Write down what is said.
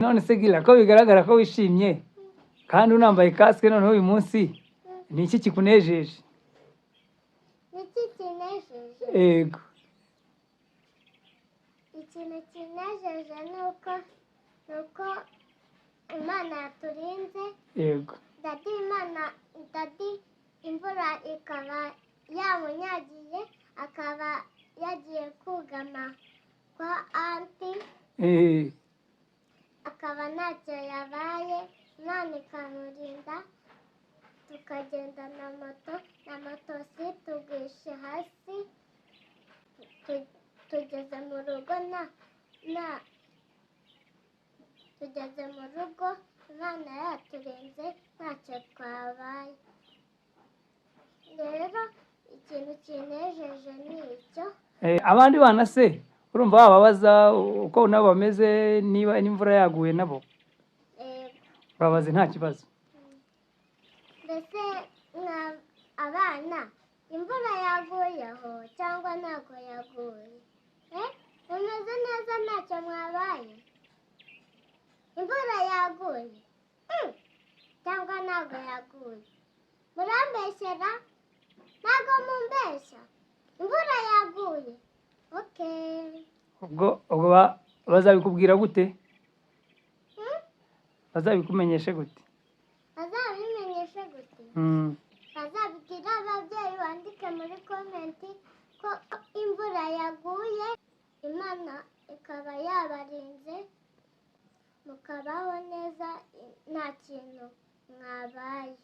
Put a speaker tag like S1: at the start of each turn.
S1: None se Gira, ko bigaragara ko wishimye kandi unambaye kasike, noneho uyu munsi ni iki kikunejeje?
S2: Niki kinejeje?
S1: Yego.
S2: Ikintu kinejeje ni uko Imana yaturinze. Daddy, Imana, Daddy, imvura ikaba yamunyagiye, akaba yagiye kugama kwa aunty, akaba ntacyo yabaye, Imana ikamurinda, tukagenda na moto, na moto situgwishe hasi, tugeze mu rugo na tugeze mu rugo Imana yaturinze, ntacyo twabaye. Rero ikintu kinejeje ni icyo.
S1: Abandi bana se urumva wababaza uko nabo bameze, niba n'imvura yaguye nabo?
S2: Yego.
S1: Babaze, nta kibazo.
S2: Mbese mwa abana, imvura yaguye aho cyangwa ntabwo yaguye? Mumeze neza, ntacyo mwabaye? Imvura yaguye, cyangwa ntabwo yaguye? Murambeshyera, ntabwo mumbeshya, imvura yaguye. Okay.
S1: Ubwo bazabikubwira gute?
S2: Hmm?
S1: Bazabikumenyeshe gute?
S2: Bazabimenyeshe gute? Bazabwira ababyeyi, bandike muri comment ko imvura yaguye, Imana ikaba yabarinze, mukabaho neza, nta kintu mwabaye.